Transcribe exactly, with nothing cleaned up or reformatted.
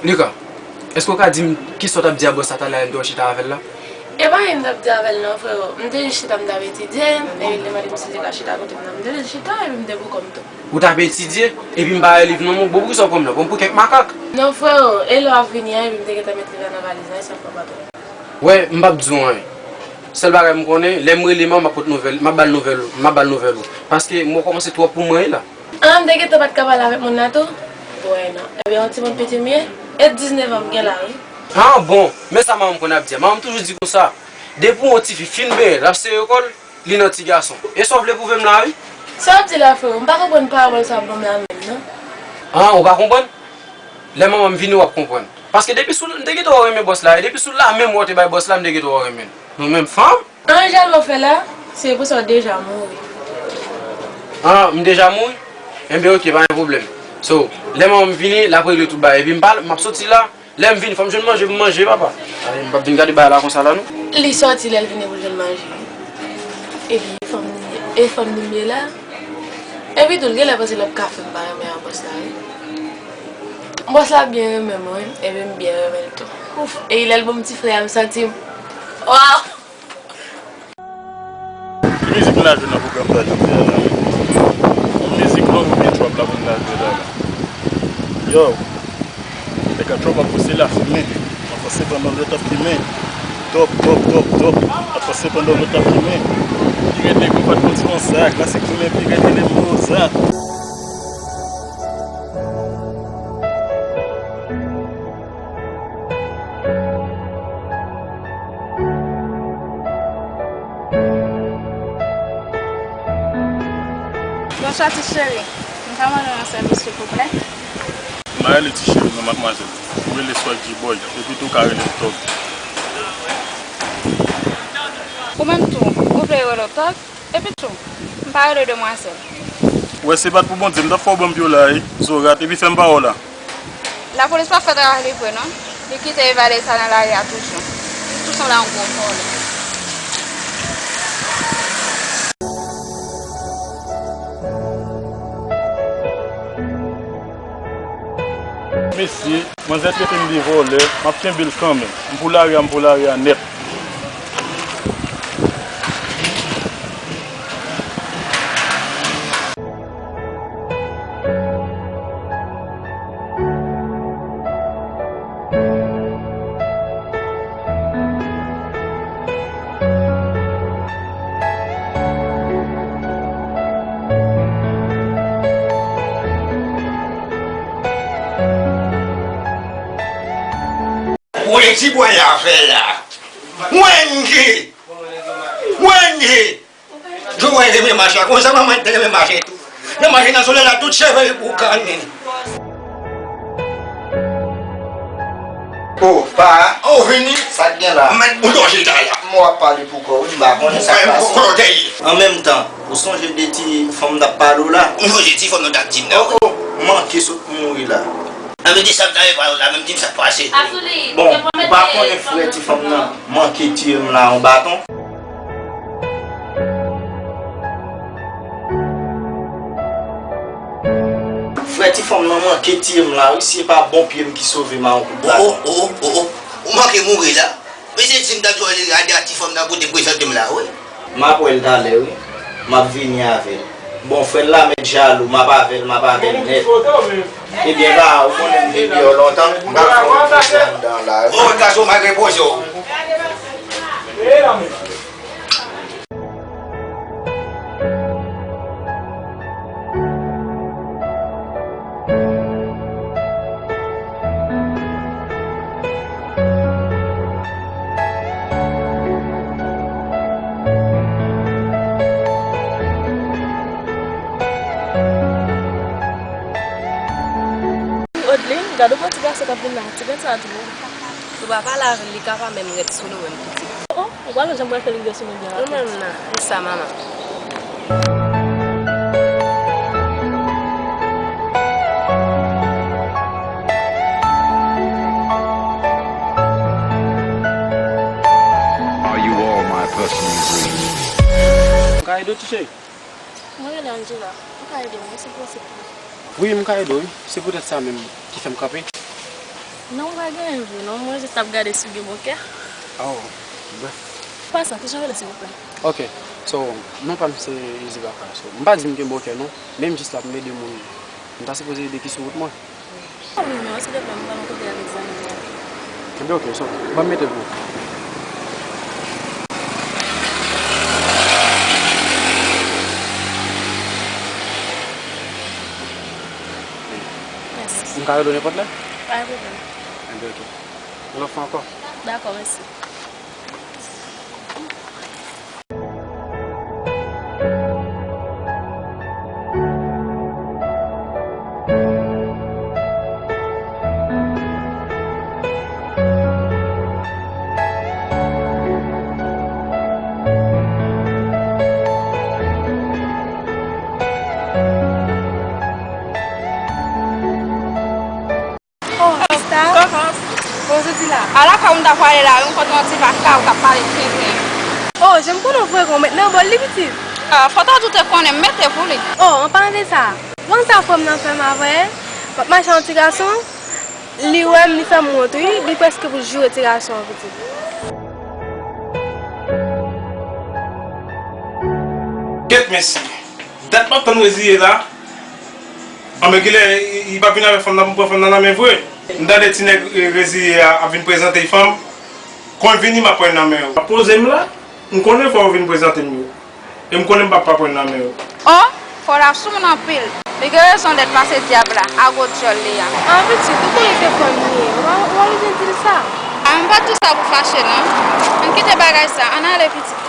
Mika, èske w ka di m kisa w t ap di a bòs la talè a lè m te wè w chita avè l la? E pa anyen m t ap di avè l non, freo. M te jis chita, m t ap etidye, epi l te mande m si l te ka chita kote m nan. M te jis chita, epi m te pran kò m tou. Ou t ap etidye, epi m pa wè liv nan men w? Bon, poukisa w pran m la? Pran m pou kèk makak? Non, freo, e lè w ap vini an, epi m te gentan met liv la nan valiz la, e sa m pran baton. Wè, m p ap di w anyen. Sèl bagay m konnen, lè m rele manman, m ap pot nouvèl, m ap ba l nouvèl ou, m ap ba l nouvèl ou. Paske m wè w kòmanse twòp pou mwen wi la. Ah, m te gentan pa t ka pale avèk moun nan tou? Wè non. Ebyen, yon timoun piti m ye. E diznèf an m gen la wi. Ah, bon, men sa manman m konn ap di a. Manman m toujou di konsa, depi yon tifi fin benyen, l ap sere kò l, li nan ti gason. E sa w vle pwouve m la wi? Sa w ap di la, freo? M pa konprann pawòl sa w ap ban m la menm non. Ah, ou pa konprann? Lè manman m vini, w ap konprann. Paske depi sou, m te gentan wè w renmen bòs la, e depi sou la menm wè w te bay bòs la, m te gentan wè w renmen l. Nou menm fanm? An, jan w fè la, se pou sa w deja mouri. Ah, m deja mouri? Enben, oke, pa gen pwoblèm. So, lè manman m vini, l ap regle tout bagay. Epi m pa, m ap soti la. Lè m vini, fò m jwenn manje pou m manje, papa. Ay, m p ap vin gade bagay la konsa la, non. Li soti, lè l vini pou l jwenn manje. Epi, fanm li, e fanm li m ye la. Epi tou, l genlè panse l ap ka fè m pa renmen a bòs la, wi. Bòs la byen renmen m, wi. Epi m byen renmen l tou. Ouf, e lè l ban m ti frè a, m santi m, waw! Ki mizik nou la jwe nan pwogram sa jodi a la? Yon mizik long oubyen trap la pou nou la jwe la la? Yo, nèg a trap ap pouse la fimen. An panse pandan lòt ap fimen. Top, top, top, top. An panse pandan lòt ap fimen. Pi rete konpat konn se konsa. Klasik fimen pi rete le moza. Bonswa ti cheri, m ka mande w yon sèvis silvouplè? M pa rele ti cheri non madmwazèl, ou rele Swag G-Boy, epi tou w ka rele m Tòg. Ou menm tou, ou vle yo rele w Tòg? Epi tou, m pa rele demwazèl. Ou wè se pa t pou Bondye m t ap fè w ban m pye w la wi, zorat, epi fè m pa wè w la. Lapolis p ap fè travay li vre non. Li kite evade sa nan lari a toujou. Li tou sanble a yon gwo vòlè. Mesye, manzè trete m de vòlè, m ap kenbe l kanmenm. M pou lari a, m pou lari a nèt. Mwen ti bwè afè la. Wendy! Wendy! Jan w wè renmen mache a konsa, manman te renmen mache tou. Nan mache nan solèy la, tout cheve l boukannen. O, pa. O, vini. Sa k gen la? Mèt bouton chita la. M w ap pale pou kò w wi, m pa konnen sa k pase. An menm tan, ou sonje de ti fanm m t ap pale w la? M sonje ti fanm nan w t ap di m nan wi. M manke sot mouri la. Anben di sa m ta ye pale w la, menm di m sa k pase. Bon, ou pa konnen frè ti fanm nan manke tiye m la yon baton? Frè ti fanm nan manke tiye m la wi, si e pa bon pye m ki sove m a yon kout baton. O, o, o, o, o, ou manke mouri la. Mesye di m ta dwe ale gade a ti fanm nan pou te prezante m la wi. M ap wè l talè wi. M ap vini avè l. Bon, frè l la mèt jalou, m ap avè l, m ap avè l nèt. Ebyen, pa, ou konnen m vin deyò lontan. M pral fè yon ti anndan la wi. O, gason, mal repoze w. Odeline, gade yon ti gason k ap vin la, ti grenn sa a tou. Ou pa pale avè l, li ka pa menm rèt sou nou menm piti. O, o, ou pa wè jan m pral fè li vye sou mwen byen rapid. Ou menm nan, kisa manman? Are you all my personal dreams? Mwen ka ede w, ti cheri? Mwen rele Angela. Ou ka ede m, wi, se posib. Wi, m ka ede w, wi. Se poutèt sa menm ki fè m kanpe. Non, pa gen anyen vre non, mwen jis t ap gade si w gen bon kè. Oh, bref. Pa sa, kijan w rele silvouplè? Ok, so, non pa m se Izi Baka. So, m pa di m gen bon kè non, men m jis la pou m ede moun. M ta sipoze ede ki sou wout mwen. Wi, men silvouplè, m pa nan kote avèk zanmi mwen. Ebyen ok, so, ban m mete l pou ou. Mèsi. M ka rele w nenpòt lè? Pa gen pwoblèm. Ebyen ok. Yon lòt fwa ankò. Dakò, mèsi. Oh, Krista. Kòman? Bon, jodi la. Ala kòm m ta pwale la, wi, m kontre yon ti vaka ou k ap pale tenten. Oh, jan m konnen w frekan, w met nan bòl li, pitit. Ah, fò ta di w te konnen, m mete pou li. Oh, an palan de sa, w konn sa frè m nan fè m avè? M ap mache ak yon ti gason, li wè m, li fè m wont, wi, li prèske pou joure ti gason an, pitit. Kèt, mesye. Dat m ap tann Reziye la. Anben, kilè, li, li p ap vin avèk fanm nan pou m pran fanm nan nan men vre? M tande ti nèg, eh, Reziye a ap vin prezante l fanm. Kon l vini, m ap pran l nan men yo. Ap poze m la, m konnen fò yo vin prezante m yo. E m konnen m p ap pa pran l nan men yo. Oh, fò w ta sou moun anpil. Li gen rezon lè l pase dyab la, a gwo dyòl li a. Ah, pitit, ou konnen se fanm li ye. Ou pa, ou pa bezwen di l sa. Ah, m pa t di w sa pou fache, non. Ann kite bagay sa, ann ale, pitit.